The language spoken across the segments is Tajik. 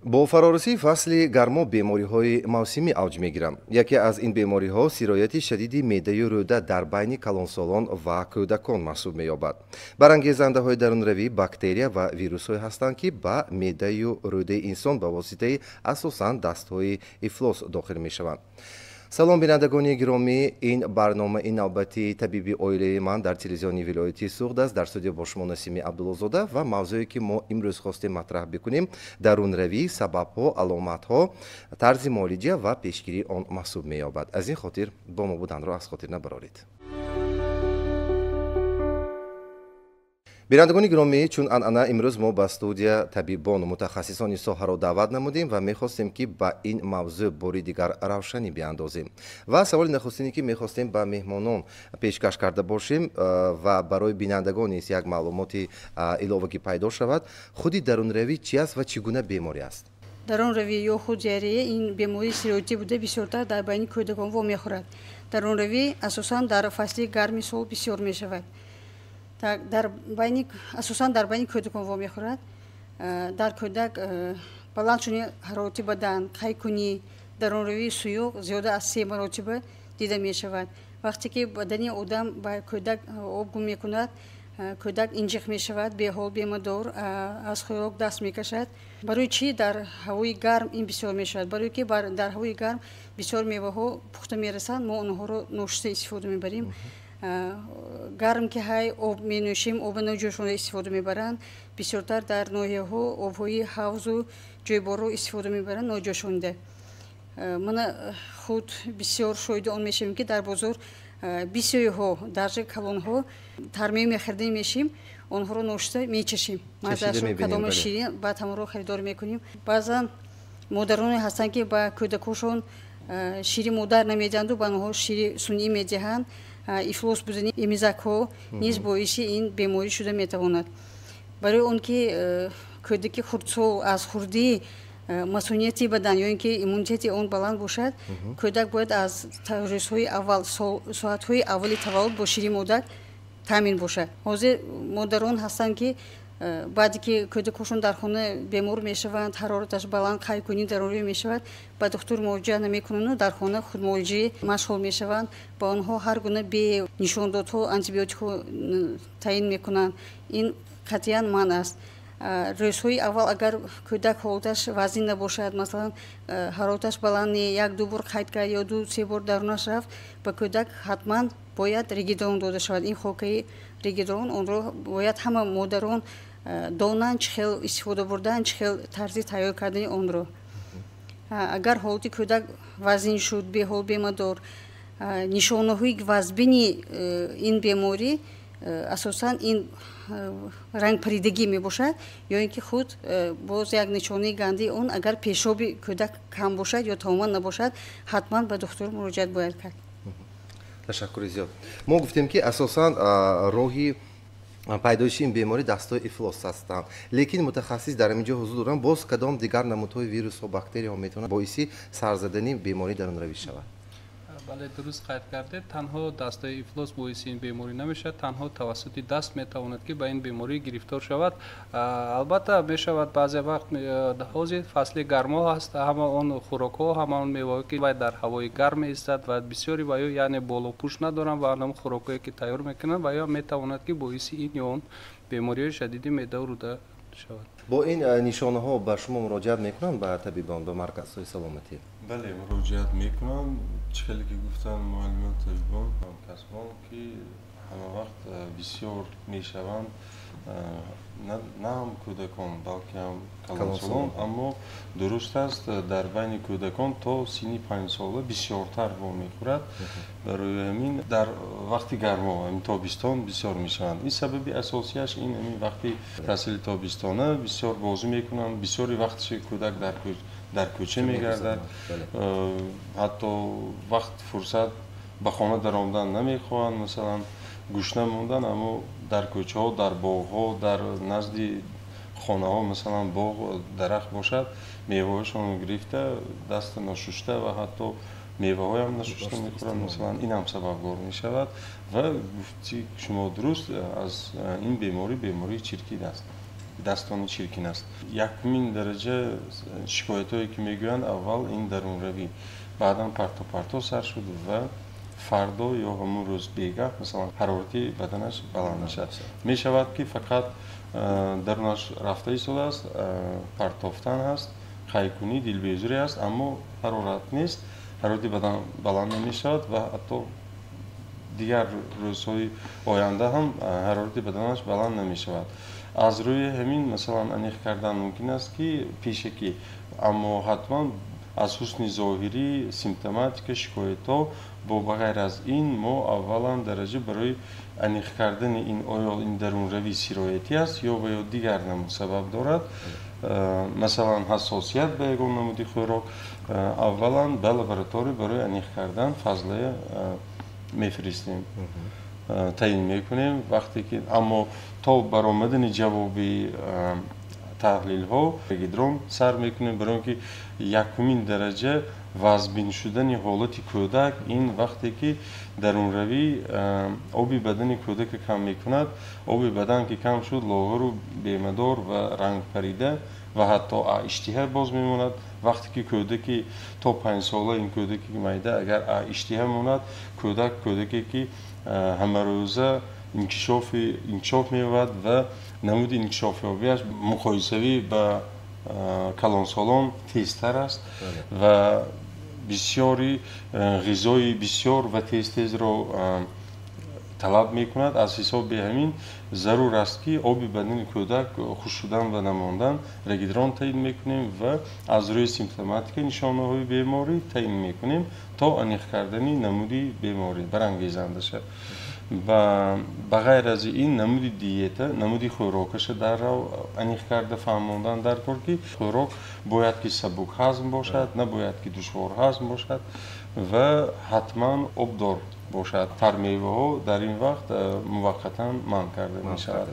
Бо фарорасии фасли гармо бемориҳои мавсимӣ авҷ мегиранд. Яке аз ин бемориҳо сирояти шадиди меъдаю рӯда дар байни калонсолон ва кӯдакон маҳсуб меёбад. Барангезандаҳои дарунравӣ бактерия ва вирусҳое ҳастанд, ки ба меъдаю рӯдаи инсон ба воситаи асосан дастҳои ифлос дохил мешаванд. Салом, бинандагони гиромӣ, ин барномаи навбати табиби оилаи ман дар телевизиони вилояти Суғд аст. Дар студия бо шумо Насими Абдуллозода ва мавзӯе, ки мо имрӯз хостем матраҳ бикунем, дарунравӣ, сабабҳо, аломатҳо, тарзи муолиҷа ва пешгирии он маҳсуб меёбад. Аз ин хотир бо мо буданро аз хотир набароред. Бинандагони гиромӣ, чун анъана имрӯз мо ба студия табибон, мутахассисони соҳаро даъват намудем ва мехостем, ки ба ин мавзӯъ бори дигар равшанӣ биандозем. Ва саволи нахустине, ки мехостем ба меҳмонон пешкаш карда бошем ва барои бинандагон низ як маълумоти иловагӣ пайдо шавад, худи дарунравӣ чи аст ва чӣ гуна беморӣ аст? Дарунравӣ ё худ диарея ин бемории сироятӣ буда, бисёртар дар байни кӯдакон вомехӯрад. Дарунравӣ асосан дар фасли гарми сол бисёр мешавад. Дар байни, асосан дар байни кӯдакон вомехӯрад. Дар кӯдак баланд шудани ҳарорати бадан, қайкунӣ, дарунравии суюқ зиёда аз 3 маротиба дида мешавад. Вақте ки бадани одам ба кӯдак об гум мекунад, кӯдак инҷиқ мешавад, беҳол, бемадор, аз хӯрок даст мекашад. Барои чӣ дар ҳавои гарм ин бисёр мешавад? Барои ки дар ҳавои гарм бисёр меваҳо пухта мерасанд, мо онҳоро ношиста истифода мебарем. Гарм ки ҳай об менӯшем, оба ноҷӯшонда истифода мебаранд. Бисёртар дар ноҳияҳо обҳои ҳавзу ҷӯйборро истифода мебаранд ноҷӯшонда. Мана худ бисёр шоҳиди он мешавем, ки дар бозор бисёриҳо, даже калонҳо тармеъ мехаридем мешим, онҳоро ношиста мечашем. Маззаашон кадома ширин, баъд ҳамонро харидор мекунем. Баъзан модароне ҳастанд, ки ба кӯдакошон шири модар намедиҳанду ба онҳо шири сунъӣ медиҳанд. Ифлос будани эмизакҳо низ боиси ин беморӣ шуда метавонад. Барои он ки кӯдаки хурдсол аз хурдӣ масунияти бадан ё ин ки иммунитети он баланд бошад, кӯдак бояд аз рӯзҳои аввал, соатҳои аввали таваллуд бо шири модар таъмин бошад. Ҳозир модарон ҳастанд, ки баъде ки кӯдакошон дар хона бемор мешаванд, ҳарораташ баланд, қайкунӣ, дарунравӣ мешавад, ба духтур муроҷиат намекунанду дар хона худмуолиҷӣ машғул мешаванд. Ба онҳо ҳар гуна бенишондодҳо, антибиотикҳо таъин мекунанд. Ин қатъиян манъ аст. Рӯзҳои аввал агар кӯдак ҳолаташ вазнин набошад, масалан ҳарораташ баланд не, 1-2 бор қайд кард ё 2-3 бор дарунаш рафт, ба кӯдак ҳатман бояд регидрон дода шавад. Ин хокаи регидрон, онро бояд ҳама модарон донанд, чӣ хел истифода бурдан, чӣ хел тарзи тайёр кардани онро. Агар ҳолати кӯдак вазнин шуд, беҳол, бемадор, нишонаҳои вазбини ин беморӣ асосан ин рангпаридагӣ мебошад, ё ин ки худ боз як нишонаи гандаи он, агар пешоби кӯдак кам бошад ё тамоман набошад, ҳатман ба духтур муроҷиат бояд кард. Ташаккури зиёд. Мо гуфтем, ки асосан роҳи пайдоиши ин беморӣ дастҳои ифлос ҳастанд, лекин мутахассис дар ҳамин ҷо ҳузур доранд. Боз кадом дигар намудҳои вирусҳо, бактерияҳо метавонанд боиси сарзадани бемории дарунравӣ шавад? Бале, дуруст қайд кардед. Танҳо дастҳои ифлос боиси ин беморӣ намешавад, танҳо тавассути даст метавонад, ки ба ин беморӣ гирифтор шавад. Албатта мешавад баъзе вақт, ҳозир фасли гармо ҳаст, ҳама он хӯрокҳо, ҳама он меваҳое, ки вай дар ҳавои гарм меистад ва бисёри ваё яъне болопӯш надоранд ва ҳамон хӯрокҳое, ки тайёр мекунанд, ваё метавонад, ки боиси ин ё он бемориҳои шадиди меъдаву рӯда шавад. Бо ин нишонаҳо ба шумо муроҷиат мекунанд, ба табибон, ба марказҳои саломатӣ? Бале, муроҷиат мекунанд. Чӣ хеле ки гуфтанд муаллимон, табибон, ҳамкасбон, ки ҳама вақт бисёр мешаванд, на ҳам кӯдакон, балки ҳам калонсолон, аммо дуруст аст, дар байни кӯдакон то синни 5 сола бисёртар вомехӯрад. Барои ҳамин дар вақти гармо, ҳамин тобистон бисёр мешаванд. Ин сабаби асосияш ин ҳамин вақти таҳсили тобистона бисёр бозӣ мекунанд, бисёри вақтши кӯдак дар кӯча мегардад, ҳатто вақт фурсат ба хона даромадан намехоҳанд, масалан гушна мондан, аммо дар кӯчаҳо, дар боғҳо, дар назди хонаҳо, масалан боғ, дарахт бошад, меваҳояшонро гирифта, даста ношушта ва ҳатто меваҳоям нашушта мехӯранд. Масалан, ин ҳам сабабгор мешавад. Ва гуфти шумо дуруст, аз ин беморӣ, бемории чиркин аст. Дастони чиркин аст. Якумин дараҷа шикоятҳое ки мегӯянд, аввал ин дарунравӣ, баъдан парто-парто сар шуд ва фардо ё ҳамун рӯз бегаҳ, масалан, ҳарорати баданаш баланд мешавад. Мешавад, ки фақат дарунаш рафта истодааст, партофтан ҳаст, қайкунӣ, дилбезурӣ аст, аммо ҳарорат нест, ҳарорати бадан баланд намешавад ва ҳатто дигар рӯзҳои оянда ҳам ҳарорати баданаш баланд намешавад. Аз рӯи ҳамин, масалан, аниқ кардан мумкин аст, ки пешакӣ, аммо ҳатман аз ҳусни зоҳирӣ, симптоматика, шикоятҳо бо ба ғайр аз ин мо аввалан дараҷа барои аниқ кардани ин, оё ин дарунравӣ сироятӣ аст ё ва ё дигар намуд сабаб дорад, масалан, ҳассосият ба ягон намуди хӯрок, аввалан ба лаборатория барои аниқ кардан фазлая мефиристем, таъин мекунем. Вақте ки аммо то баромадани ҷавоби таҳлилҳо регидрон сар мекунем, барои он ки якумин дараҷа вазбин шудани ҳолати кӯдак ин вақте ки дарунравӣ оби бадани кӯдака кам мекунад. Оби бадан ки кам шуд, лоғару бемадор ва рангпарида ва ҳатто иштиҳа боз мемонад. Вақте ки кӯдаки то 5 сола, ин кӯдаки майда агар иштиҳа монад, кӯдак кӯдаке ки ҳамарӯза инкишоф меёбад ва намуди инкишофёбиаш муқоисавӣ ба калонсолон тезтар аст ва бисёри ғизои бисёр ва тез тезро талаб мекунад. Аз ҳисоби ҳамин зарур аст, ки оби бадани кӯдак хушк шудан ва намондан регидрон таъин мекунем ва аз рӯи симптоматика, нишонаҳои беморӣ таъин мекунем то аниқ кардани намуди беморӣ барангезандаша. Ва ба ғайр аз ин, намуди диета, намуди хӯрокаша даррав аниқ карда фаҳмондан дар кор, ки хӯрок бояд ки сабук ҳазм бошад, набояд ки душвор ҳазм бошад ва ҳатман обдор бошад. Тармеваҳо дар ин вақт муваққатан манъ карда мешавад,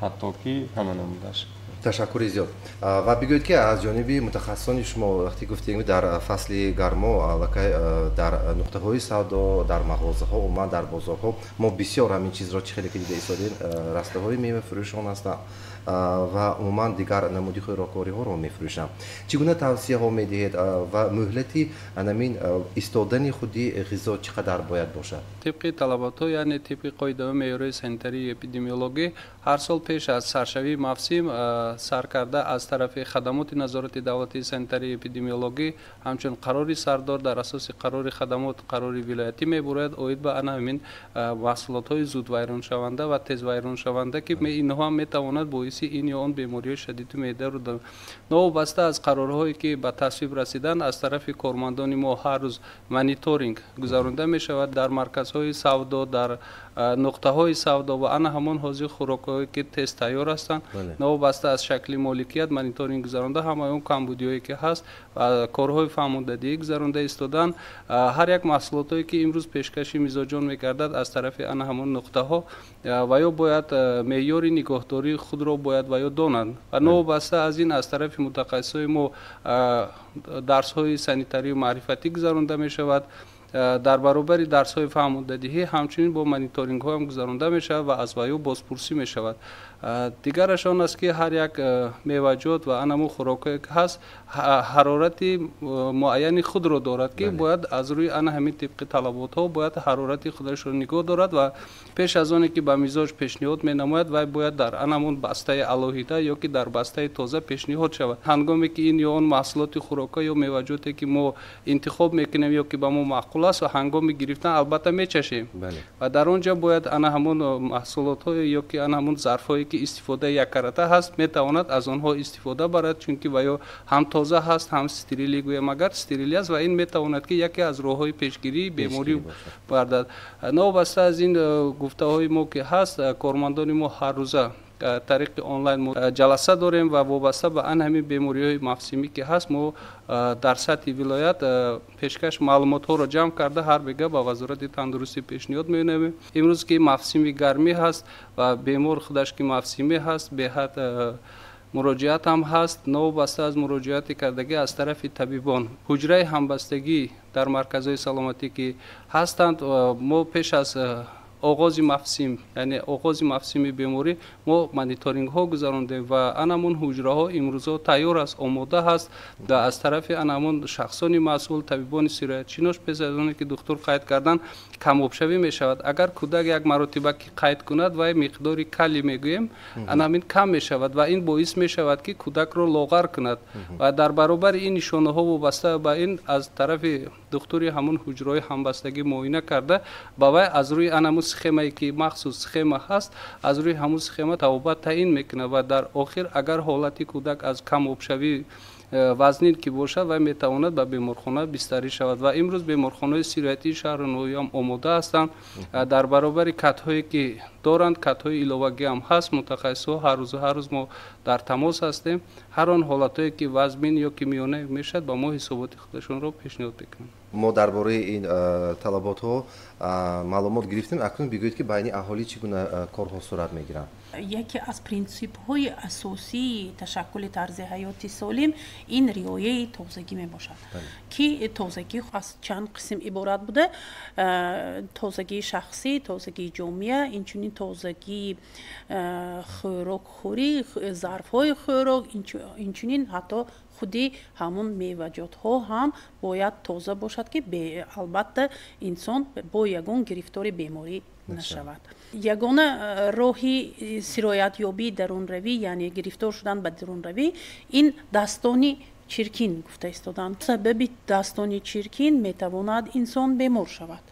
ҳатто ки ҳама намудаш. Ташаккури зиёд. Ва бигӯед, ки аз ҷониби мутахассисони шумо, вақте гуфтем, дар фасли гармо аллакай дар нуқтаҳои савдо, дар мағозаҳо, умуман дар бозорҳо мо бисёр ҳамин чизро чӣ хеле ки дида истодем, растаҳои мевафурӯшон ҳастанд ва умуман дигар намуди хӯроквориҳоро мефурӯшанд. Чӣ гуна тавсияҳо медиҳед ва муҳлати анамин истодани худи ғизо чӣ қадар бояд бошад? Тибқи талаботҳо, яъне тибқи қоидаҳои меъёрҳои санитарии эпидемиологӣ, ҳар сол пеш аз саршавии мавсим сар карда аз тарафи хадамоти назорати давлатии санитарии эпидемиологӣ, ҳамчун қарори сардор, дар асоси қарори хадамот қарори вилоятӣ мебурояд оид ба ана ҳамин маҳсулотҳои зудвайроншаванда ва тезвайроншаванда, ки инҳо ҳам метавонад боиси ин ё он бемориҳои шадиди меъдаро. Новобаста аз қарорҳое ки ба тасвиб расиданд, аз тарафи кормандони мо ҳар рӯз мониторинг гузаронида мешавад дар марказҳои савдо, дар нуқтаҳои савдо ва ана ҳамон ҳозир хӯрокҳое ки тез тайёр ҳастанд, новобаста аз шакли моликият, мониторинг гузаронда, ҳамаи он камбудиҳое ки ҳаст, корҳои фаҳмондадиҳӣ гузаронда истодан. Ҳар як маҳсулотҳое ки имрӯз пешкаши мизоҷон мегардад аз тарафи ана ҳамон нуқтаҳо, ва ё бояд меъёри нигоҳдории худро бояд ва ё донанд. Ва новобаста аз ин, аз тарафи мутахассисои мо дарсҳои санитарию маърифатӣ гузаронда мешавад. Дар баробари дарсҳои фаҳмондадиҳӣ ҳамчунин бо мониторингҳоам гузаронда мешавад ва аз ваё бозпурсӣ мешавад. Дигараш он аст, ки ҳар як меваҷот ва анамун хӯрокҳое ки ҳаст, ҳарорати муайяни худро дорад, ки бояд аз рӯи ана ҳамин тибқи талаботҳо бояд ҳарорати худашро нигоҳ дорад ва пеш аз оне ки ба мизоҷ пешниҳод менамояд, вай бояд дар анамун бастаи алоҳида ё ки дар бастаи тоза пешниҳод шавад. Ҳангоме ки ин ё он маҳсулоти хӯрока ё меваҷоте ки мо интихоб мекунем ё ки ба мо маъқул аст ва ҳангоми гирифтан албатта мечашем ва дар он ҷо бояд ана ҳамон маҳсулотҳое ё ки ана ҳамон зарфҳое ки истифодаи яккарата ҳаст, метавонад аз онҳо истифода барад, чунки ва ё ҳам тоза ҳаст, ҳам стерилӣ, гӯям агар, стерилӣ аст ва ин метавонад ки яке аз роҳҳои пешгирии беморӣ гардад. Новобаста аз ин гуфтаҳои мо ки ҳаст, кормандони мо ҳаррӯза тариқи онлайн ҷаласа дорем ва вобаста ба ан ҳамин бемориҳои мавсимӣ ки ҳаст, мо дар сатҳи вилоят пешкаш маълумотҳоро ҷамъ карда, ҳар бега ба Вазорати тандурустӣ пешниҳод менамоем. Имрӯз ки мавсими гармӣ ҳаст ва бемор худаш ки мавсимӣ ҳаст, беҳад муроҷиат ҳам ҳаст. Новобаста аз муроҷиати кардагӣ аз тарафи табибон, ҳуҷраи ҳамбастагӣ дар марказҳои саломатӣ ки ҳастанд, мо пеш аз оғози мавсим, яъне оғози мавсими беморӣ мо мониторингҳо гузарондем ва анамон ҳуҷраҳо имрӯзо тайёр аст, омода ҳаст ва аз тарафи анамон шахсони масъул, табибони сироятшинос, пеш аз оне ки духтур қайд кардан, камобшавӣ мешавад. Агар кӯдак як маротиба ки қайд кунад, вай миқдори калий мегӯем, анамин кам мешавад ва ин боис мешавад, ки кӯдакро лоғар кунад. Ва дар баробари ин нишонаҳо вобаста ба ин аз тарафи духтури ҳамон ҳуҷраҳои ҳамбастагӣ муоина карда, ба вай аз рӯи анамун схемае ки махсус схема ҳаст, аз рӯи ҳамун схема табобат таъин мекунад. Ва дар охир агар ҳолати кӯдак аз камобшавӣ вазнин ки бошад, вай метавонад ба беморхона бистарӣ шавад. Ва имрӯз беморхонаҳои сироятии шаҳру ноҳияам омода ҳастанд. Дар баробари катҳое ки доранд, катҳои иловагӣ ҳам ҳаст. Мутахассисҳо ҳар рӯзу ҳар рӯз мо дар тамос ҳастем. Ҳар он ҳолатҳое ки вазмин ё ки миёна мешавад, ба мо ҳисоботи худашонро пешниҳод мекунанд. Мо дар бораи ин талаботҳо маълумот гирифтем. Акнун бигӯед, ки байни аҳолӣ чӣ гуна корҳо сурат мегиранд? Яке аз принсипҳои асосии ташаккули тарзи ҳаёти солим ин риояи тозагӣ мебошад, ки тозагӣ аз чанд қисм иборат буда: тозагии шахсӣ, тозагии ҷомеа, инчунин тозагии хӯрокхӯрӣ, зарфҳои хӯрок, инчунин ҳатто худи ҳамун меваҷотҳо ҳам бояд тоза бошад, ки албатта инсон бо ягон гирифтори беморӣ нашавад. Ягона роҳи сироятёбии дарунравӣ, яъне гирифтор шудан ба дарунравӣ, ин дастони чиркин гуфта истоданд. Сабаби дастони чиркин метавонад инсон бемор шавад.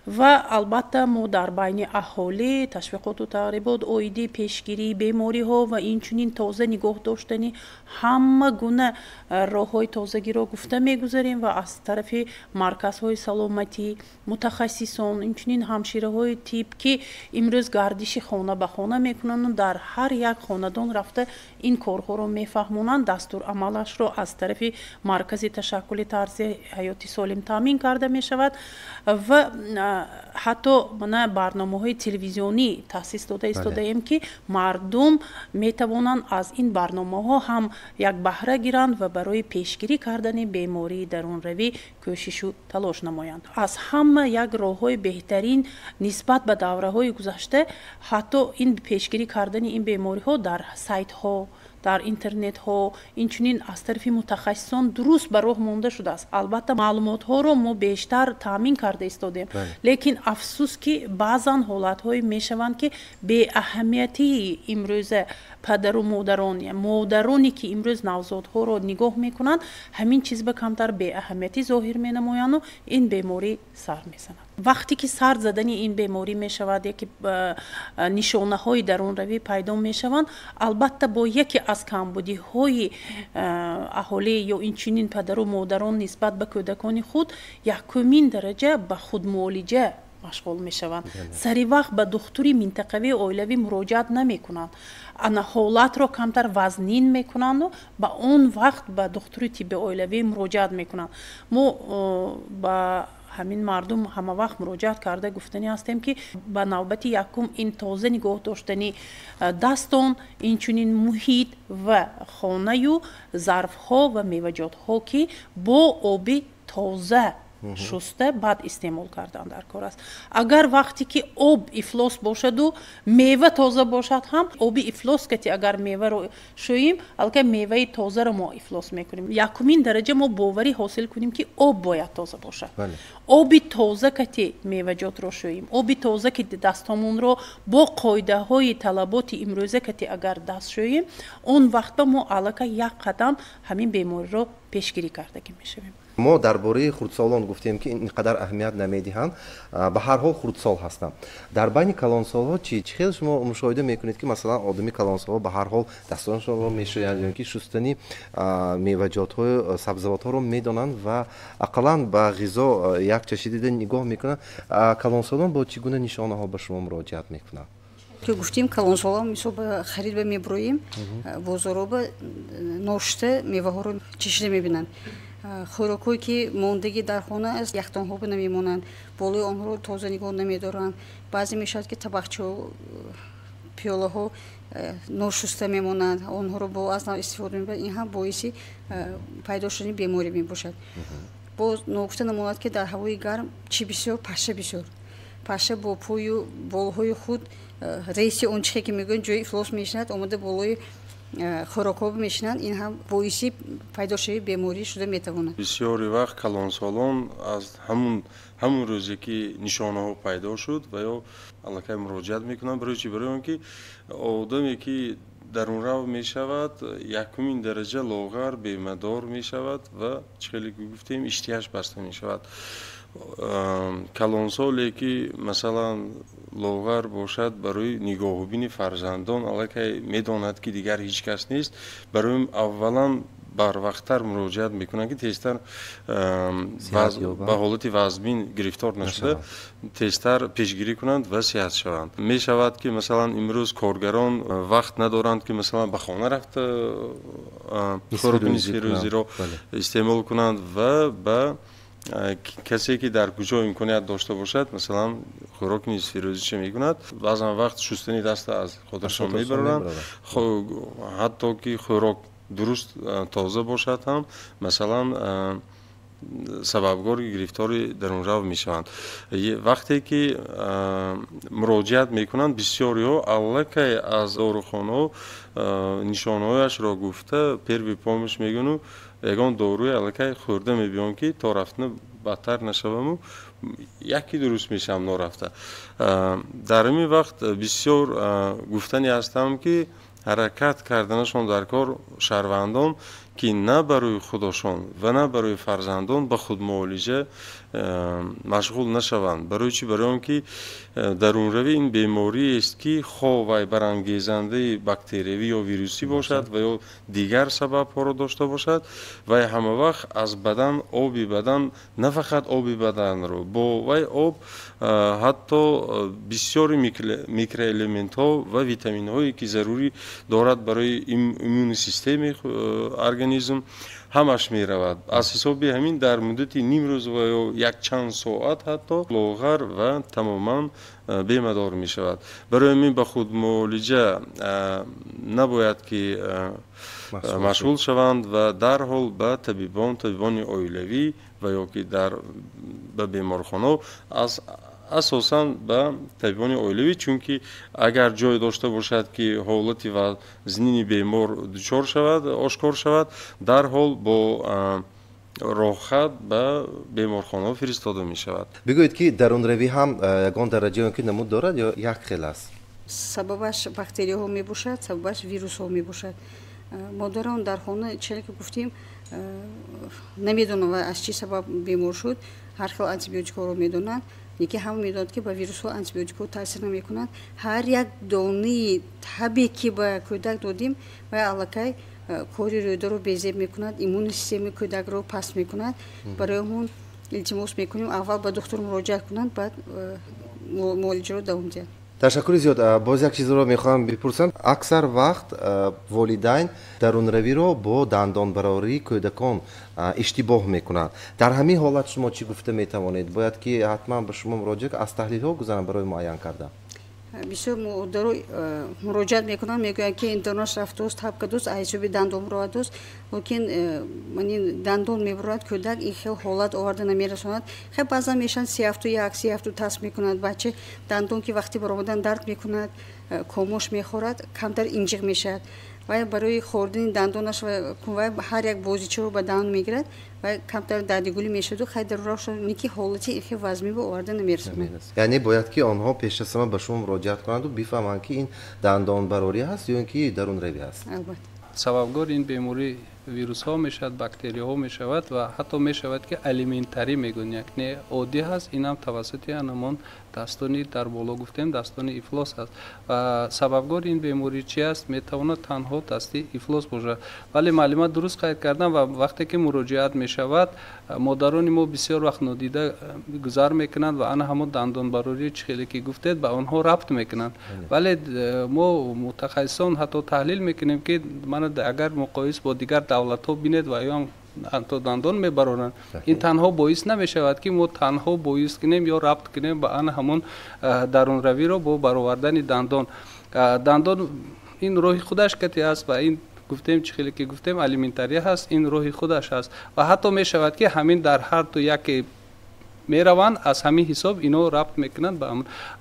Ва албатта мо дар байни аҳолӣ ташвиқоту тағрибот оиди пешгирии бемориҳо ва инчунин тоза нигоҳ доштани ҳама гуна роҳҳои тозагиро гуфта мегузарем ва аз тарафи марказҳои саломатӣ, мутахассисон, инчунин ҳамшираҳои тиб, ки имрӯз гардиши хона ба хона мекунанду дар ҳар як хонадон рафта ин корҳоро мефаҳмонанд, дастурамалашро аз тарафи маркази ташаккули тарзи ҳаёти солим таъмин карда мешавад. Ва ҳатто мана барномаҳои телевизионӣ таъсис дода истодаем, ки мардум метавонанд аз ин барномаҳо ҳам як баҳра гиранд ва барои пешгирӣ кардани бемории дарунравӣ кӯшишу талош намоянд. Аз ҳама як роҳҳои беҳтарин нисбат ба давраҳои гузашта ҳатто ин пешгирӣ кардани ин бемориҳо дар сайтҳо, дар интернетҳо, инчунин аз тарафи мутахассисон дуруст ба роҳ монда шудааст. Албатта маълумотҳоро мо бештар таъмин карда истодем, лекин афсӯс, ки баъзан ҳолатҳое мешаванд, ки беаҳамиятии имрӯза падару модарон, модароне ки имрӯз навзодҳоро нигоҳ мекунанд, ҳамин чиз ба камтар беаҳамиятӣ зоҳир менамоянду ин беморӣ сар мезанад. Вақте ки сар задани ин беморӣ мешавад, яке нишонаҳои дарунравӣ пайдо мешаванд, албатта бо яке аз камбудиҳои аҳолӣ ё инчунин падару модарон нисбат ба кӯдакони худ якумин дараҷа ба худмуолиҷа машғул мешаванд, сари вақт ба духтури минтақавии оилавӣ муроҷиат намекунанд, ана ҳолатро камтар вазнин мекунанду ба он вақт ба духтури тибби оилавӣ муроҷиат мекунанд. Мо ба ҳамин мардум ҳама вақт муроҷиат карда гуфтанӣ ҳастем, ки ба навбати якум ин тоза нигоҳ доштани дастон, инчунин муҳит ва хонаю зарфҳо ва меваҷотҳо, ки бо оби тоза шуста баъд истеъмол кардан дар кор аст. Агар вақте ки об ифлос бошаду мева тоза бошад ҳам, оби ифлос кати агар меваро шӯем, аллакай меваи тозаро мо ифлос мекунем. Якумин дараҷа мо боварӣ ҳосил кунем, ки об бояд тоза бошад. Оби тоза кати меваҷотро шӯем, оби тоза ки дастомонро бо қоидаҳои талаботи имрӯза кати агар даст шӯем, он вақт ба мо аллакай як қадам ҳамин бемориро пешгирӣ кардагӣ мешавем. Мо дар бораи хурдсолон гуфтем, ки ин қадар аҳамият намедиҳанд, ба ҳар ҳол хурдсол ҳастанд. Дар байни калонсолҳо чӣ? Чӣ хел шумо мушоҳида мекунед, ки масалан одами калонсолҳо ба ҳар ҳол дастонашонро мешӯянд ё ки шустани меваҷотҳою сабзавотҳоро медонанд ва ақаллан ба ғизо як чашида нигоҳ мекунанд? Калонсолон бо чӣ гуна нишонаҳо ба шумо муроҷиат мекунанд? Ки гуфтем, калонсолон мисол ба харид ба меброем, бозоро ба ношта меваҳоро чашида мебинанд. Хӯрокҳое ки мондагӣ дар хона аст, яхдонҳо ба намемонанд, болои онҳоро тоза нигоҳ намедоранд. Баъзе мешавад, ки табақчаҳо, пиёлаҳо ношуста мемонанд, онҳоро бо аз нав истифода мебаранд. Ин ҳам боиси пайдо шудани беморӣ мебошад. Боз ногуфта намонад, ки дар ҳавои гарм чӣ бисёр? Паша бисёр. Паша бо пою болҳои худ рейси он чихе ки мегӯянд, ҷои ифлос мешинад, омада болои хӯрокҳо мешинанд. Ин ҳам боиси пайдошавии беморӣ шуда метавонад. Бисёри вақт калонсолон аз ҳамун рӯзе ки нишонаҳо пайдо шуд ва ё аллакай муроҷиат мекунанд. Барои чи? Барои он ки одаме ки дарунрав мешавад, якумин дараҷа лоғар, бемадор мешавад ва чӣ хеле ки гуфтем, иштиҳаш баста мешавад. Калонсоле ки масалан лоғар бошад, барои нигоҳубини фарзандон аллакай медонад, ки дигар ҳеҷ кас нест, барои аввалан барвақттар муроҷиат мекунанд, ки тезтар ба ҳолати вазмин гирифтор нашуда, тезтар пешгирӣ кунанд ва сиҳат шаванд. Мешавад, ки масалан имрӯз коргарон вақт надоранд, ки масалан ба хона рафта хӯроки нисфирӯзиро истеъмол кунанд ва ба касе ки дар куҷо имконият дошта бошад, масалан хӯроки нисфирӯзиша мекунад. Баъзан вақт шустани даста аз хотиршон мебароранд, ҳатто ки хӯрок дуруст тоза бошад ҳам, масалан сабабгори гирифтори дарунрав мешаванд. Вақте ки муроҷиат мекунанд, бисёриҳо аллакай аз дорухонаҳо нишонаҳояшро гуфта, первый помощь мегӯну ягон доруи аллакай хӯрда мебиём, ки то рафтана бадтар нашаваму яке дуруст мешавам норафта. Дар ҳамин вақт бисёр гуфтане ҳастам, ки ҳаракат карданашон дар кор шаҳрвандон, ки на барои худошон ва на барои фарзандон ба худмуолиҷа машғул нашаванд. Барои чӣ? Барои он ки дарунравӣ ин бемориест, ки хо вай барангезандаи бактериявӣ ё вирусӣ бошад ва ё дигар сабабҳоро дошта бошад, вай ҳама вақт аз бадан оби бадан, на фақат оби баданро, бо вай об ҳатто бисёри микроэлементҳо ва витаминҳое ки зарурӣ дорад барои иммунный системаи организм, ҳамаш меравад. Аз ҳисоби ҳамин дар муддати ним рӯз ва ё якчанд соат ҳатто лоғар ва тамоман бемадор мешавад. Барои ҳамин ба худмуолиҷа набояд ки машғул шаванд ва дарҳол ба табибон, табибони оилавӣ ва ё ки ба беморхонаҳо, аз асосан ба табибони оилавӣ, чунки агар ҷой дошта бошад, ки ҳолати вазнини бемор дучор шавад, ошкор шавад, дарҳол бо роҳхат ба беморхонаҳо фиристода мешавад. Бигӯед, ки дарунравӣ ҳам ягон дараҷа ки намуд дорад ё як хел аст? Сабабаш бактерияҳо мебошад, сабабаш вирусҳо мебошад. Модарон дар хона, чизе ки гуфтем, намедонанд аз чӣ сабаб бемор шуд, ҳар хел антибиотикҳоро медонанд, лекин ҳама медонад, ки ба вирусҳо антибиотикҳо таъсир намекунанд. Ҳар як донаи табе ки ба кӯдак додем, вай аллакай кори рӯдаро безеб мекунад, иммунный системаи кӯдакро паст мекунад. Барои ҳамон илтимос мекунем, аввал ба духтур муроҷиат кунанд, баъд муолиҷаро давом диҳанд. Ташаккури зиёд. Боз як чизро мехоҳам бипурсам. Аксар вақт волидайн дарунравиро бо дандонбарории кӯдакон иштибоҳ мекунанд. Дар ҳамин ҳолат шумо чӣ гуфта метавонед? Бояд ки ҳатман ба шумо муроҷиат, аз таҳлилҳо гузаранд барои муайян кардан? Бисёр модаро муроҷиат мекунанд, мегӯянд, ки интернаш рафтааст, таб кардааст, аз ҳисоби дандон баровардааст, лекин дандон мебарорад кӯдак, ин хел ҳолат оварда намерасонад. Хел баъзан мешаванд 31, 37 тас мекунад бача, дандон ки вақти баромадан дард мекунад, комош мехӯрад, камтар инҷиқ мешавад. Вай барои хӯрдани дандонаш вай ҳар як бозичаро ба даҳон мегирад, вай камтар дардигулӣ мешаваду хай дарурашни ки ҳолати хел вазмиро оварда намерасонад. Яъне бояд ки онҳо пеш аз ҳама ба шумо муроҷиат кунанду бифаҳманд, ки ин дандонбарорӣ ҳаст ё ин ки дарунравӣ аст. Албатта. Сабабгори ин беморӣ вирусҳо мешавад, бактерияҳо мешавад ва ҳатто мешавад, ки алиментарӣ мегӯянд, яъне оддӣ ҳаст, инам тавассути анамон дастони дар боло гуфтем, дастони ифлос аст. Ва сабабгори ин беморӣ чи аст? Метавонад танҳо дасти ифлос бошад. Вале маълумот дуруст қайд кардам ва вақте ки муроҷиат мешавад, модарони мо бисёр вақт нодида гузар мекунанд ва ана ҳамон дандонбарорӣ, чӣ хеле ки гуфтед, ба онҳо рабт мекунанд. Вале мо мутахассисон ҳатто таҳлил мекунем, ки мана агар муқоис бо дигар давлатҳо бинед, ва ё ҳам дандон мебароранд, ин танҳо боис намешавад, ки мо танҳо боис кунем ё рабт кунем ба ана ҳамон дарунравиро бо баровардани дандон. Дандон ин роҳи худаш кати аст ва ин гуфтем, чӣ хеле ки гуфтем, алиментария ҳаст, ин роҳи худаш аст ва ҳатто мешавад, ки ҳамин дар ҳар ду яке Мераванд, аз ҳамин ҳисоб ино рабт мекунанд ба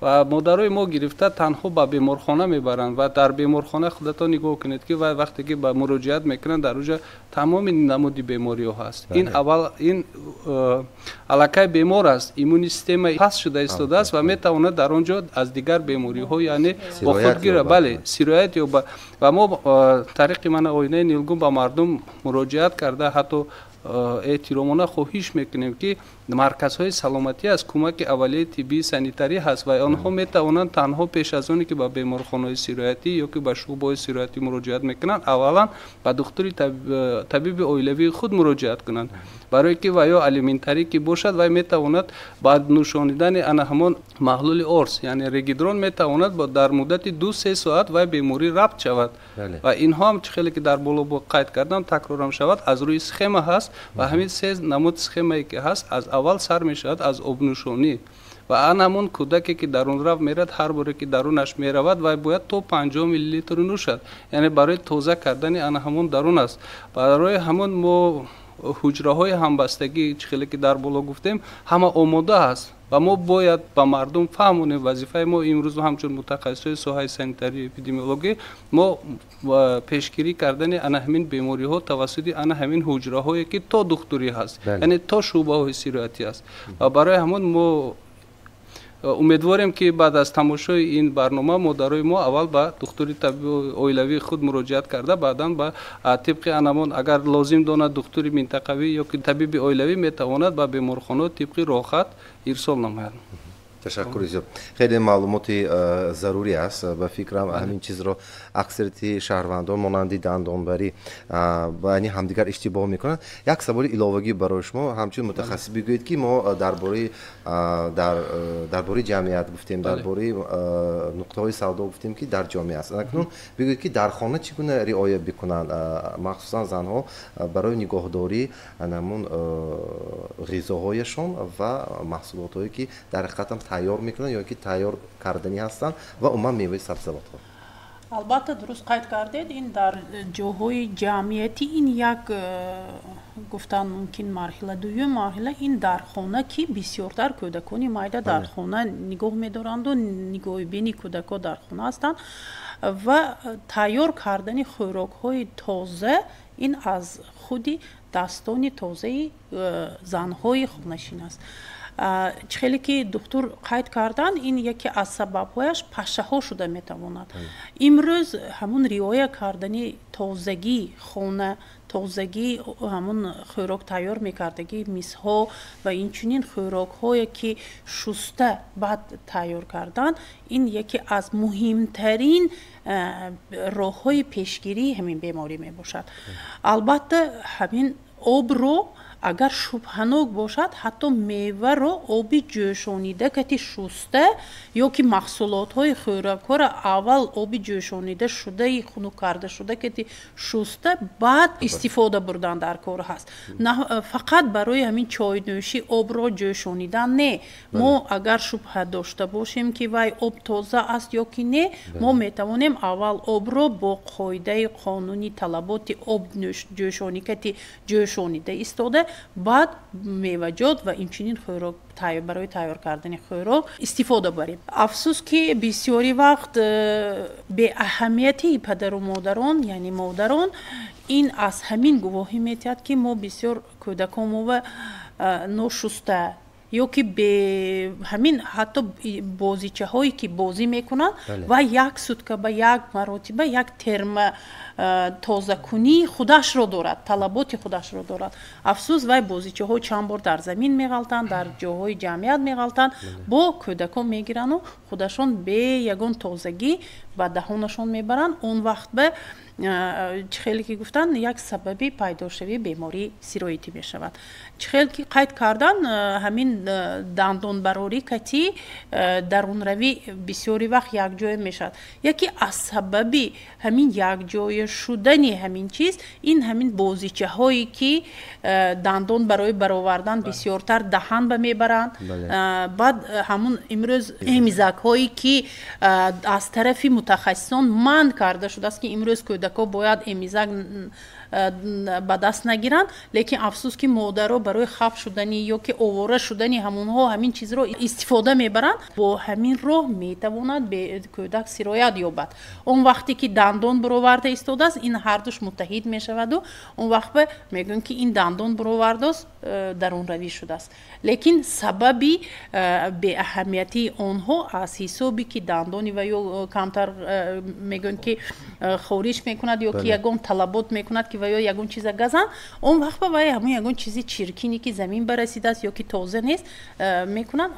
ва модарои мо гирифта танҳо ба беморхона мебаранд. Ва дар беморхона худатон нигоҳ кунед, ки вай вақте ки ба муроҷиат мекунанд, дар уҷа тамоми намуди бемориҳо ҳаст. Ин аввал ин аллакай бемор аст, иммунный система паст шуда истодааст ва метавонад дар он ҷо аз дигар бемориҳо, яъне бо худ гира, бале, сироят ёба. Ва мо тариқи мана оинаи нилгун ба мардум муроҷиат карда, ҳатто эҳтиромона хоҳиш мекунем, ки марказҳои саломатӣ аст, кӯмаки аввалияи тиббии санитарӣ ҳаст ва онҳо метавонанд танҳо пеш аз оне ки ба беморхонаҳои сироятӣ ё ки ба шӯъбаҳои сироятӣ муроҷиат мекунанд, аввалан ба духтури табиби оилавии худ муроҷиат кунанд, барое ки ва ё алиментарӣ ки бошад, вай метавонад ба нӯшонидани ана ҳамон маҳлули орс, яъне регидрон, метавонад дар муддати 2-3 соат вай беморӣ рабт шавад. Ва инҳо ҳам, чӣ хеле ки дар боло қайд кардам, такрорам шавад, аз рӯи схема ҳаст ва ҳамин се намуд схемае ки ҳаст, аз аввал сар мешавад аз обнӯшонӣ. Ва ан ҳамон кӯдаке ки дарунрав мерад, ҳар боре ки дарунаш меравад, вай бояд то 50 миллилитр нӯшад, яъне барои тоза кардани ана ҳамон дарун аст. Барои ҳамон мо ҳуҷраҳои ҳамбастагӣ, чӣ хеле ки дар боло гуфтем, ҳама омода аст ва мо бояд ба мардум фаҳмонем. Вазифаи мо имрӯз ҳамчун мутахассисои соҳаи санитарию эпидемиологӣ, мо пешгирӣ кардани ана ҳамин бемориҳо тавассути ана ҳамин ҳуҷраҳое ки то духтурӣ ҳаст, яъне то шӯъбаҳои сироятӣ аст. Ва барои ҳамон мо умедворем, ки баъд аз тамошои ин барнома модарои мо аввал ба духтури табиби оилавии худ муроҷиат карда, баъдан ба тибқи анамон, агар лозим донад духтури минтақавӣ ё ки табиби оилавӣ, метавонад ба беморхонаҳо тибқи роҳхат ирсол намояд. Ташаккури зиёд, хеле маълумоти зарурӣ аст. Ба фикрам, ҳамин чизро аксарияти шаҳрвандон монанди дандонбарӣ яъне ҳамдигар иштибоҳ мекунанд. Як саволи иловагӣ барои шумо ҳамчун мутахассис: бигӯед, ки мо дар бораи ҷамъият гуфтем, дар бораи нуқтаҳои савдо гуфтем, ки дар ҷомеа аст. Акнун бигӯед, ки дар хона чӣ гуна риоя бикунанд, махсусан занҳо, барои нигоҳдорӣ ҳамун ғизоҳояшон ва маҳсулотҳое, ки дар ҳақиқатам тайёр мекунанд ё ки тайёр карданӣ ҳастанд, ва умуман меваи сабзавотҳо? Албатта, дуруст қайд кардед. Ин дар ҷоҳои ҷамъиятӣ ин як гуфтан мумкин марҳила. Дуюм марҳила ин дар хона, ки бисёртар кӯдакони майда дар хона нигоҳ медоранду нигоҳубини кӯдакҳо дар хона ҳастанд, ва тайёр кардани хӯрокҳои тоза ин аз худи дастони тозаи занҳои хонашин аст. Чӣ хеле ки духтур қайд карданд, ин яке аз сабабҳояш пашшаҳо шуда метавонад. Имрӯз ҳамун риоя кардани тозагии хона, тозагии ҳамун хӯрок тайёр мекардагӣ мизҳо ва инчунин хӯрокҳое ки шуста баъд тайёр кардан, ин яке аз муҳимтарин роҳҳои пешгирии ҳамин беморӣ мебошад. Албатта, ҳамин обро агар шубҳанок бошад, ҳатто меваро оби ҷӯшонида кати шуста ё ки маҳсулотҳои хӯрокҳоро аввал оби ҷӯшонида шудаи хунук карда шуда кати шуста, баъд истифода бурдан дар кор ҳаст. Фақат барои ҳамин чойнӯшӣ обро ҷӯшонидан не. Мо агар шубҳа дошта бошем, ки вай об тоза аст ё ки не, мо метавонем аввал обро бо қоидаи қонуни талаботи об ҷӯшонӣ кати ҷӯшонида истода, баъд меваҷот ва инчунин хӯрок барои тайёр кардани хӯрок истифода барем. Афсӯс, ки бисёри вақт беаҳамиятии падару модарон, яъне модарон, ин аз ҳамин гувоҳӣ метиҳад, ки мо бисёр кӯдаконмова ношуста ё ки ҳамин ҳатто бозичаҳое ки бозӣ мекунанд ва як сутка ба як маротиба як терма тозакунии худашро дорад, талаботи худашро дорад. Афсӯс, вай бозичаҳо чанд бор дар замин меғалтанд, дар ҷоҳои ҷамъият меғалтанд, бо кӯдакон мегирану худашон бе ягон тозагӣ ба даҳонашон мебаранд. Он вақт ба чӣ хеле ки гуфтанд, як сабаби пайдошавии бемории сироятӣ мешавад. Чӣ хел ки қайд кардан, ҳамин дандонбарорӣ кати дарунравӣ бисёри вақт якҷоя мешавад. Яке аз сабаби ҳамин якҷоя шудани ҳамин чиз ин ҳамин бозичаҳое ки дандон барои баровардан бисёртар даҳан ба мебаранд. Баъд ҳамун имрӯз ҳемизакҳое ки аз тарафи мутахассисон манъ карда шудааст, ки имрӯз кӯдакҳо бояд эмизак ба даст нагиранд, лекин афсӯс, ки модаро барои хаф шудани ё ки овора шудани ҳамонҳо ҳамин чизро истифода мебаранд. Бо ҳамин роҳ метавонад кӯдак сироят ёбад. Он вақте ки дандон бароварда истодааст, ин ҳардуш муттаҳид мешаваду он вақт мегӯем, ки ин дандон баровардааст, дарунравӣ шудааст. Лекин сабаби беаҳамиятии онҳо аз ҳисоби ки дандони ва ё камтар мегӯем, ки хориҷ мекунад ё ки ягон талабот мекунад, ки ва ё ягон чиза газанд, он вақт ба вай ҳамон ягон чизи чиркине, ки замин барасидааст ё ки тоза нест, мекунанд,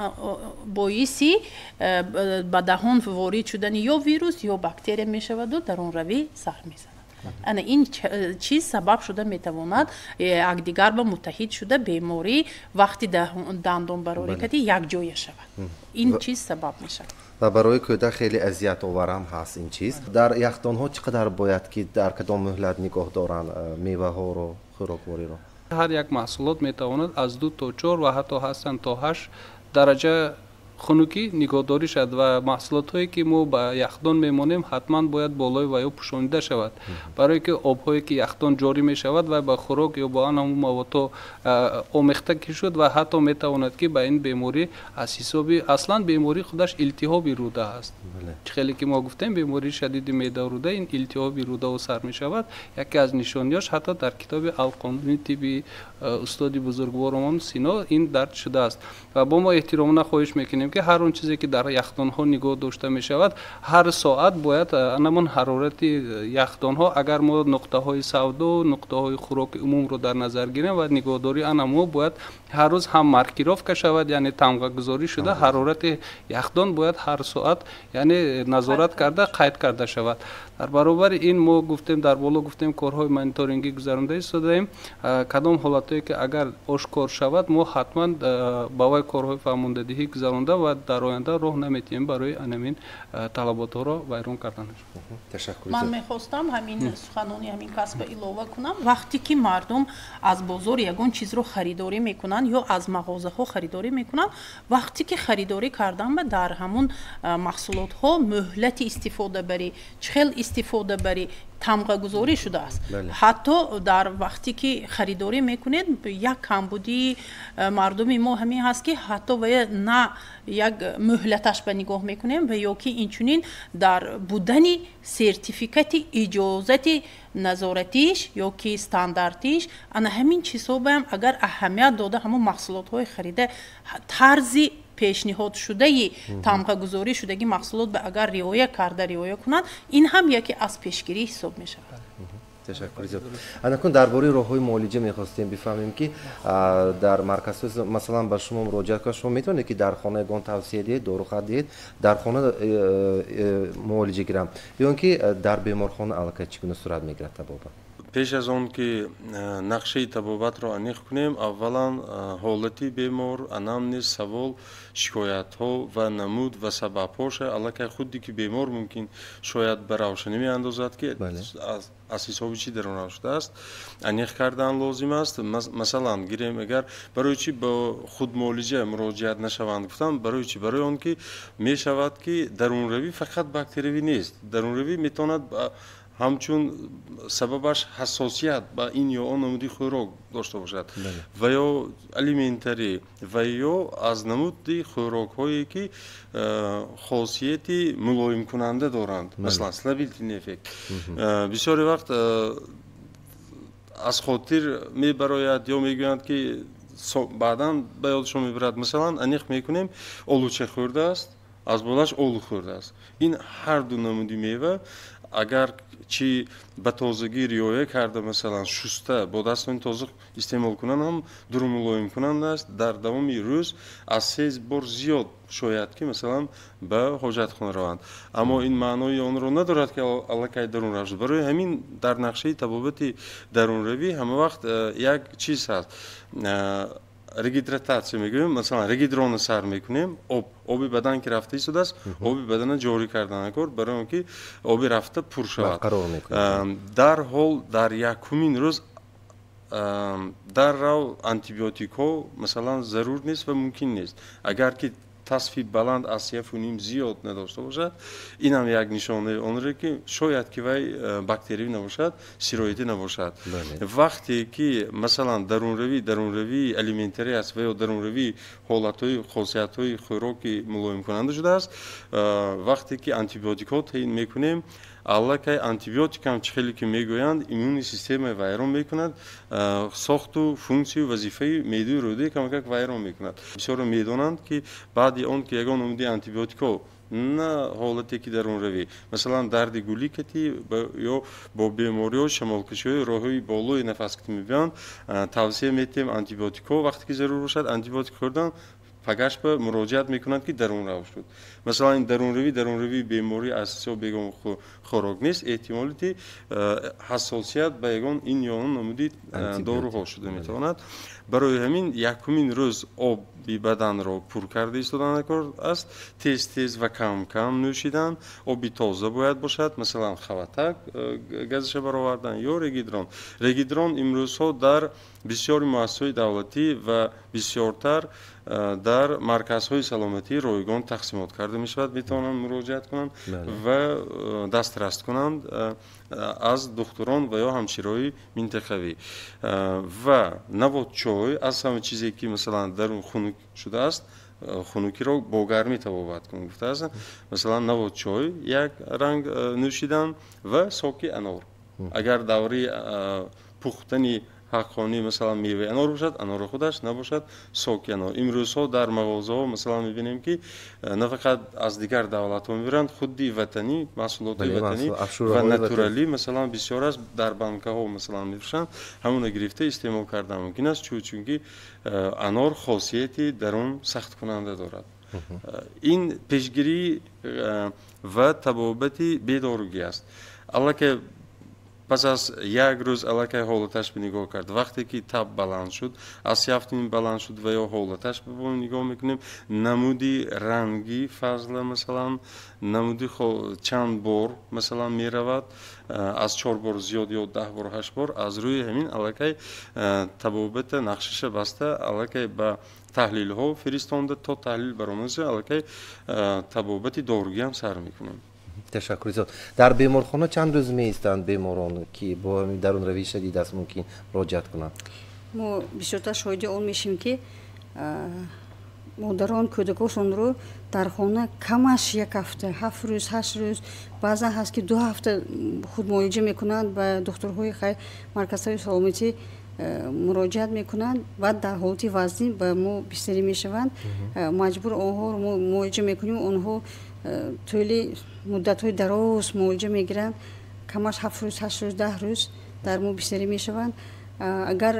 боиси ба даҳон ворид шудани ё вирус, ё бактерия мешаваду дарунравӣ сар мезанад. Ана ин чиз сабаб шуда метавонад, якдигар ба муттаҳид шуда, беморӣ вақти дандонбарорӣ кади якҷоя шавад. Ин чиз сабаб мешавад. Ва барои кӯдак хеле азиятоварам ҳаст ин чиз. Дар яхдонҳо чӣ қадар бояд, ки дар кадом муҳлат нигоҳ доранд меваҳоро, хӯроквориро? Ҳар як маҳсулот метавонад аз 2 то 4 ва ҳатто ҳастанд то 8 дараҷа хунукӣ нигоҳдорӣ шавад. Ва маҳсулотҳое, ки мо ба яхдон мемонем, ҳатман бояд болои ваё пӯшонида шавад, барое ки обҳое, ки яхдон ҷорӣ мешавад, вай ба хӯрок ё ба он ҳамун маводҳо омехта ки шуд, ва ҳатто метавонад, ки ба ин беморӣ аз ҳисоби аслан беморӣ худаш илтиҳоби рӯда аст. Чӣ хеле ки мо гуфтем, бемории шадиди меъдаву рӯда ин илтиҳоби рӯдаву сар мешавад. Яке аз нишониёш ҳатто дар китоби Алқонуни тибби устоди бузургворамон Сино ин дарҷ шудааст. Ва бо мо эҳтиромона хоҳиш мекунем, ки ҳар он чизе, ки дар яхдонҳо нигоҳ дошта мешавад, ҳар соат бояд анамон ҳарорати яхдонҳо, агар мо нуқтаҳои савдо, нуқтаҳои хӯроки умумро дар назар гирем, ва нигоҳдорӣ анамо бояд ҳар рӯз ҳам маркировка шавад, яъне тамғагузорӣ шуда, ҳарорати яхдон бояд ҳар соат, яъне назорат карда, қайд карда шавад. Дар баробари ин мо гуфтем, дар боло гуфтем, корҳои мониторингӣ гузаронда истодаем. Кадом ҳолатҳое ки агар ошкор шавад, мо ҳатман ба вай корҳои фаҳмондадиҳӣ гузаронда ва дар оянда роҳ наметиҳем барои анамин талаботҳоро вайрон карданаш. Ташаккур. Ман мехостам ҳамин суханони ҳамин касба илова кунам. Вақте ки мардум аз бозор ягон чизро харидорӣ мекунанд ё аз мағозаҳо харидорӣ мекунанд, вақте ки харидорӣ кардан, ба дар ҳамун маҳсулотҳо муҳлати истифодабарӣ, чӣ хел истифодабарӣ тамғагузорӣ шудааст. Ҳатто дар вақте ки харидорӣ мекунед, як камбудии мардуми мо ҳамин ҳаст, ки ҳатто вая на як муҳлаташ ба нигоҳ мекунем ва ё ки инчунин дар будани сертификати иҷозати назоратиш ё ки стандартиш. Ана ҳамин чизҳо баям агар аҳамият дода, ҳамон маҳсулотҳои харида, тарзи пешниҳодшудаи тамғагузорӣ шудаги маҳсулот ба агар риоя карда риоя кунанд, ин ҳам яке аз пешгирӣ ҳисоб мешавад. Ташаккури зиёд. Анакун дар бораи роҳҳои муолиҷа мехостем бифаҳмем, ки дар марказҳо, масалан, ба шумо муроҷиат кунад, шумо метавонед, ки дар хона ягон тавсия диҳед, дорухат диҳед, дар хона муолиҷа гирам ё ин ки дар беморхона аллакай чӣ гуна сурат мегирад табобат? Пеш аз он ки нақшаи табобатро аниқ кунем, аввалан ҳолати бемор, анамнез, савол, шикоятҳо ва намуд ва сабабҳоша аллакай худи ки бемор мумкин шояд ба равшанӣ меандозад, ки аз ҳисоби чӣ дарунрав шудааст, аниқ кардан лозим аст. Масалан, гирем, агар барои чӣ ба худмуолиҷа муроҷиат нашаванд гуфтам, барои чӣ? Барои он ки мешавад, ки дарунравӣ фақат бактериявӣ нест, дарунравӣ метавонад ҳамчун сабабаш ҳассосият ба ин ё он намуди хӯрок дошта бошад ва ё алиментарӣ ва ё аз намуди хӯрокҳое, ки хосияти мулоимкунанда доранд, масалан, слабительный эффект. Бисёре вақт аз хотир мебарояд ё мегӯянд, ки баъдан ба ёдшон мебарад. Масалан, аниқ мекунем, олуча хӯрдааст, аз болаш олу хӯрдааст. Ин ҳар ду намуди мева агар чӣ ба тозагӣ риоя карда, масалан, шуста, бо дастони тоза истеъмол кунанд ҳам дурумулоимкунанда аст. Дар давоми рӯз аз се бор зиёд шояд, ки, масалан, ба ҳоҷатхона раванд, аммо ин маънои онро надорад, ки аллакай дарунрав шуд. Барои ҳамин дар нақшаи табобати дарунравӣ ҳама вақт як чиз ҳаст, регидрататсия мегӯем. Масалан, регидрона сар мекунем, об, оби бадан ки рафта истодааст, оби бадана ҷорӣ кардан кор, барои он ки оби рафта пур шавад. Дарҳол дар якумин рӯз даррав антибиотикҳо, масалан, зарур нест ва мумкин нест, агар ки тасфи баланд аз 1.5 зиёд надошта бошад, ин ҳам як нишонаи онре ки шояд ки вай бактериявӣ набошад, сироятӣ набошад. Вақте ки масалан дарунравии алиментарӣ аст ва ё дарунравии ҳолатҳои хосиятҳои хӯроки мулоимкунанда шудааст, вақте ки антибиотикҳо таъин мекунем, аллакай антибиотикам чӣ хеле ки мегӯянд, иммунни системаи вайрон мекунад, сохту функсию вазифаи меъдаю рӯдаи камакак вайрон мекунад. Бисёро медонанд ки баъди он ки ягон намуди антибиотикҳо на ҳолате ки дарунравӣ, масалан дарди гулӣ кати ё бо бемориҳо шамолкашиҳои роҳҳои болои нафас кати мебиёнд, тавсия метиҳем антибиотикҳо вақте ки зарур бошад антибиотик хӯрдан, пагаш ба муроҷиат мекунанд ки дарунрав шуд. Масалан ин дарунравии беморӣ аз ҳисоби ягон хӯрок нест, эҳтимолияти ҳассосият ба ягон ин ё он намуди доруҳо шуда метавонад. Барои ҳамин якумин рӯз оби баданро пур карда истодан кор аст, тез тез ва кам кам нӯшидан, оби тоза бояд бошад, масалан хаватак газаша баровардан ё регидрон. Регидрон имрӯзҳо дар бисёри муассисаҳои давлатӣ ва бисёртар дар марказҳои саломатӣ ройгон тақсимот карда мешавад, метавонанд муроҷиат кунанд ва дастрас кунанд аз духтурон ва ё ҳамшираҳои минтақавӣ. Ва навод чой аз ҳама чизе ки масалан дарун хунук шудааст, хунукиро бо гармӣ табобат кун гуфтааст. Масалан навод чой як ранг нӯшидан ва соки анор. Агар давраи пухтани ҳаққонӣ масалан меваи анор бошад, анори худаш набошад, соки анор. Имрӯзҳо дар мағозаҳо масалан мебинем ки на фақат аз дигар давлатҳо мебиранд, худи ватанӣ, маҳсулоти ватанӣ ва натуралӣ масалан бисёр аст, дар банкаҳо масалан мефурӯшанд, ҳамона гирифта истеъмол кардан мумкин аст, чунки анор хосияти дарун сахткунанда дорад. Ин пешгирӣ ва табобати бедоругӣ аст. Аллакай пас аз як рӯз аллакай ҳолаташ ба нигоҳ кард. Вақте ки таб баланд шуд, аз 7.5 баланд шуд ва ё ҳолаташ ба нигоҳ мекунем, намуди ранги фазла масалан, намуди чанд бор масалан меравад, аз 4 бор зиёд ё 10 бор, 8 бор, аз рӯи ҳамин аллакай табобата нақшаша баста, аллакай ба таҳлилҳо фиристонда, то таҳлил баромада аллакай табобати доругӣ ҳам сар мекунем. Ташаккур зиёд. Дар беморхона чанд рӯз меистанд беморон ки бо дарунравии шадид аст мумкин муроҷиат кунанд? Мо бисёртар шоҳиди он мешем ки модарон кӯдакошонро дар хона камаш як ҳафта, 7 рӯз, 8 рӯз, баъзан ҳаст ки 2 ҳафта худмуолиҷа мекунанд, ба духтурҳои марказҳои саломатӣ муроҷиат мекунанд, баъд дар ҳолати вазнин ба мо бистарӣ мешаванд. Маҷбур онҳоро мо муолиҷа мекунем, онҳо тӯли муддатҳои дароз муолиҷа мегиранд, камаш 7 рӯз, 8 рӯз, 10 рӯз дар мо бистарӣ мешаванд. Агар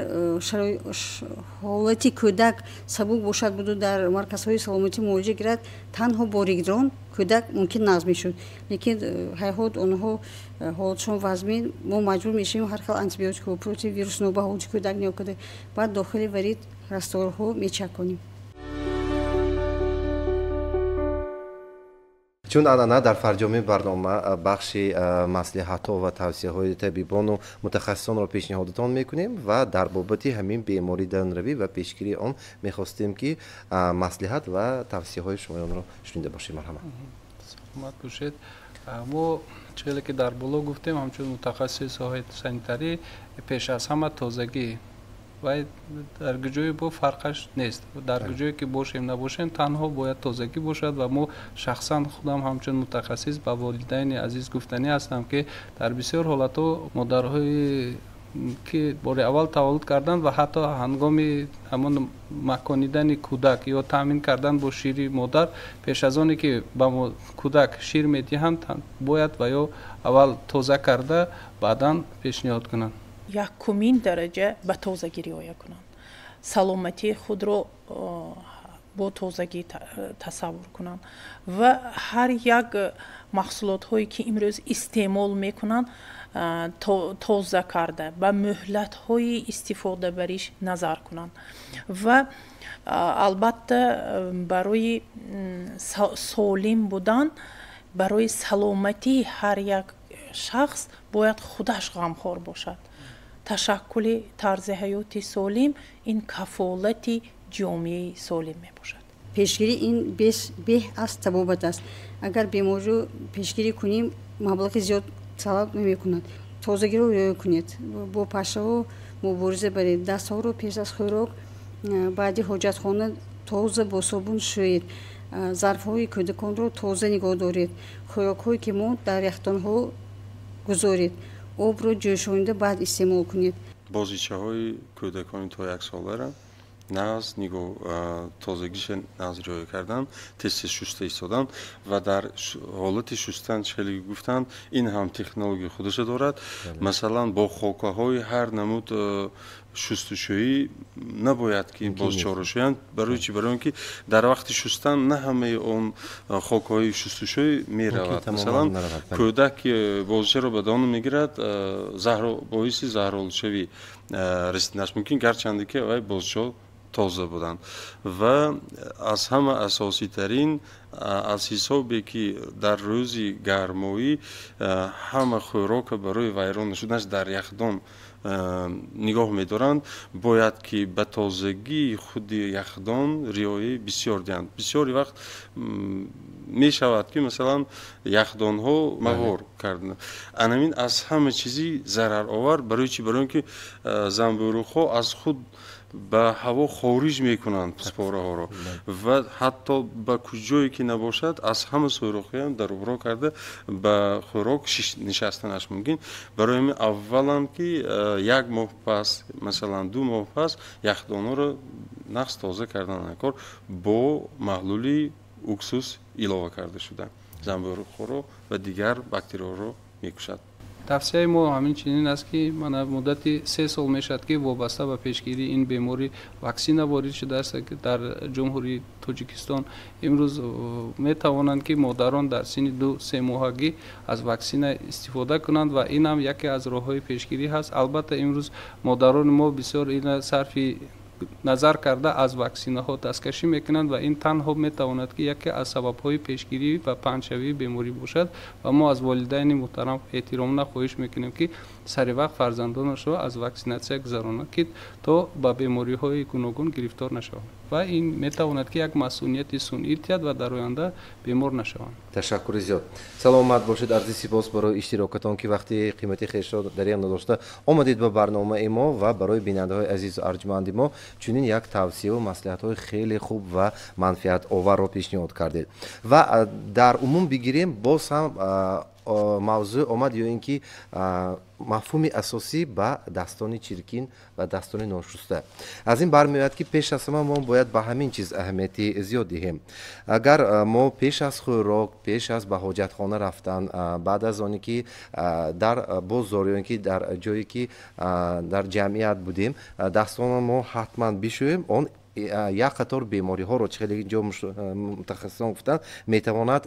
ҳолати кӯдак сабук бошад буду дар марказҳои саломатӣ муолиҷа гирад, танҳо бо регидрон кӯдак мумкин нағз мешуд, лекин ҳайҳот онҳо ҳолатшон вазмин, мо маҷбур мешавем ҳар хел антибиотикҳо, противирусҳо ба ҳолати кӯдак нигоҳ карда, баъд дохили варид растворҳо мечаконем. Чун анъана дар фарҷоми барнома бахши маслиҳатҳо ва тавсияҳои табибону мутахассисонро пешниҳодатон мекунем ва дар бобати ҳамин бемории дарунравӣ ва пешгирии он мехостем ки маслиҳат ва тавсияҳои шумоёнро шунида бошем. Марҳамат. Саломат бошед. Мо чизе ки дар боло гуфтем, ҳамчун мутахассиси соҳаи санитарӣ пеш аз ҳама тозагӣ ва дар ҷое бо фарқаш нест. Дар ҷое ки бошем набошем, танҳо бояд тозагӣ бошад ва мо шахсан худам ҳамчун мутахассис ба волидайни азиз гуфтанӣ ҳастам ки дар бисёр ҳолатҳо модарҳои ки бори аввал таваллуд карданд ва ҳатто ҳангоми ҳамон маконидани кӯдак ё таъмин кардан бо шири модар, пеш аз оне ки ба кӯдак шир медиҳанд, бояд ва ё аввал тоза карда баъдан пешниҳод кунанд. Якумин дараҷа ба тозагӣ риоя кунанд, саломатии худро бо тозагӣ тасаввур кунанд ва ҳар як маҳсулотҳое ки имрӯз истеъмол мекунанд тоза карда ба муҳлатҳои истифодабариш назар кунанд ва албатта барои солим будан, барои саломатии ҳар як шахс бояд худаш ғамхор бошад. Ташаккули тарзи ҳаёти солим ин кафолати ҷомеаи солим мебошад. Пешгирӣ ин беҳ аз табобат аст. Агар бемориро пешгирӣ кунем, маблағи зиёд талаб намекунад. Тозагиро риоя кунед, бо пашшаҳо мубориза баред, дастҳоро пеш аз хӯрок, баъди ҳоҷатхона тоза бо собун шӯед, зарфҳои кӯдаконро тоза нигоҳ доред, хӯрокҳое ки монд дар яхдонҳо гузоред, обро ҷӯшонида баъд истеъмол кунед. Бозичаҳои кӯдакони то яксоларо нағз нигоҳ, тозагиша нағз риоя кардан, тез-тез шуста истодан ва дар ҳолати шустан, чӣ хеле гуфтанд, ин ҳам технологияи худаша дорад. Масалан, бо хокаҳои ҳар намуд шустушӯӣ набояд ки бозчаҳоро шӯянд. Барои чӣ? Барои он ки дар вақти шустан на ҳамаи он хокаҳои шустушӯӣ меравад. Масалан, кӯдак ки бозчаро ба даҳон мегирад, боиси заҳролудшавӣ расиданаш мумкин, гарчанде ки вай бозчаҳо тоза буданд. Ва аз ҳама асоситарин, аз ҳисобе ки дар рӯзи гармоӣ ҳама хӯрока барои вайрон нашуданаш дар яхдон нигоҳ медоранд, бояд ки ба тозагии худи яхдон риояи бисёр диҳанд. Бисёри вақт мешавад ки масалан яхдонҳо мағор карданд. Анамин аз ҳама чизи зараровар. Барои чӣ? Барои он ки занбӯруғҳо аз худ ба ҳаво хориҷ мекунанд спораҳоро ва ҳатто ба куҷое ки набошад, аз ҳама сӯрохиам дар убро карда ба хӯрок нишастанаш мумкин. Барои ҳамин аввалан ки як моҳ пас, масалан 2 моҳ пас, яхдонҳоро нағз тоза кардан кор бо маҳлули уксус илова карда шуда занбӯруғҳоро ва дигар бактерияҳоро мекушад. Тавсияи мо ҳамин чунин аст ки мана муддати 3 сол мешавад ки вобаста ба пешгирии ин беморӣ ваксина ворид шудааст дар Ҷумҳурии Тоҷикистон. Имрӯз метавонанд ки модарон дар синни 2-3 моҳагӣ аз ваксина истифода кунанд ва ин ҳам яке аз роҳҳои пешгирӣ ҳаст. Албатта, имрӯз модарони мо бисёр ина сарфи назар карда аз ваксинаҳо дасткашӣ мекунанд ва ин танҳо метавонад ки яке аз сабабҳои пешгирӣ ва паҳншавии беморӣ бошад. Ва мо аз волидайни муҳтарам эҳтиромона хоҳиш мекунем ки сари вақт фарзандонашро аз ваксинатсия гузаронанд, ки то ба бемориҳои гуногун гирифтор нашаванд ва ин метавонад ки як масунияти сунъӣ диҳад ва дар оянда бемор нашаванд. Ташаккури зиёд. Саломат бошед. Арзи сипос барои иштирокатон ки вақти қимати хешро дариғ надошта омадед ба барномаи мо ва барои бинандаҳои азизу арҷманди мо чунин як тавсияву маслиҳатҳои хеле хуб ва манфиатоварро пешниҳод кардед. Ва дар умум бигирем, боз ҳам мавзӯъ омад ё ин ки мафҳуми асосӣ ба дастони чиркин ва дастони ношуста. Аз ин бармеояд ки пеш аз ҳама мо бояд ба ҳамин чиз аҳамияти зиёд диҳем. Агар мо пеш аз хӯрок, пеш аз ба ҳоҷатхона рафтан, баъд аз оне ки дар бозор ё ин ки дар ҷое ки дар ҷамъият будем, дастонро мо ҳатман бишӯем, он як қатор бемориҳоро, чӣ хеле ҷо мутахассисон гуфтанд, метавонад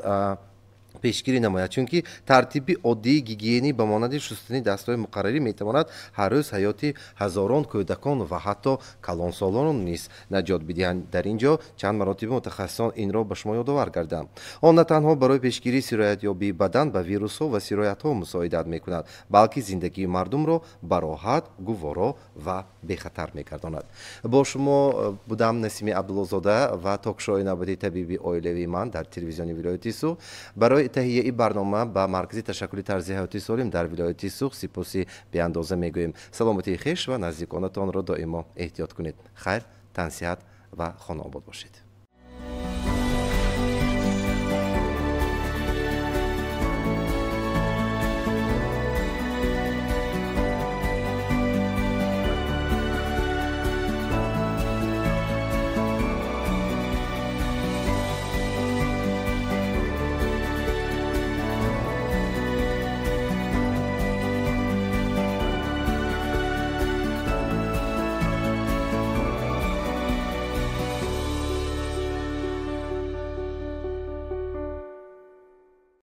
пешгирӣ намояд. Чунки тартиби оддии гигиенӣ ба монанди шустани дастҳои муқаррарӣ метавонад ҳар рӯз ҳаёти ҳазорон кӯдакон ва ҳатто калонсолонро низ наҷот бидиҳанд. Дар ин ҷо чанд маротиба мутахассисон инро ба шумо ёдовар карданд. Он на танҳо барои пешгирии сироятёбии бадан ба вирусҳо ва сироятҳо мусоидат мекунад, балки зиндагии мардумро бароҳат, гуворо ва бехатар мегардонад. Бо шумо будам Насими Абдуллозода ва токшои навбати табиби оилавии ман дар телевизиони вилояти Суғд. Барои таҳияи барнома ба маркази ташаккули тарзи ҳаёти солим дар вилояти Суғд сипоси беандоза мегӯем. Саломатии хеш ва наздиконатонро доимо эҳтиёт кунед. Хайр, тансиҳат ва хонаобод бошед.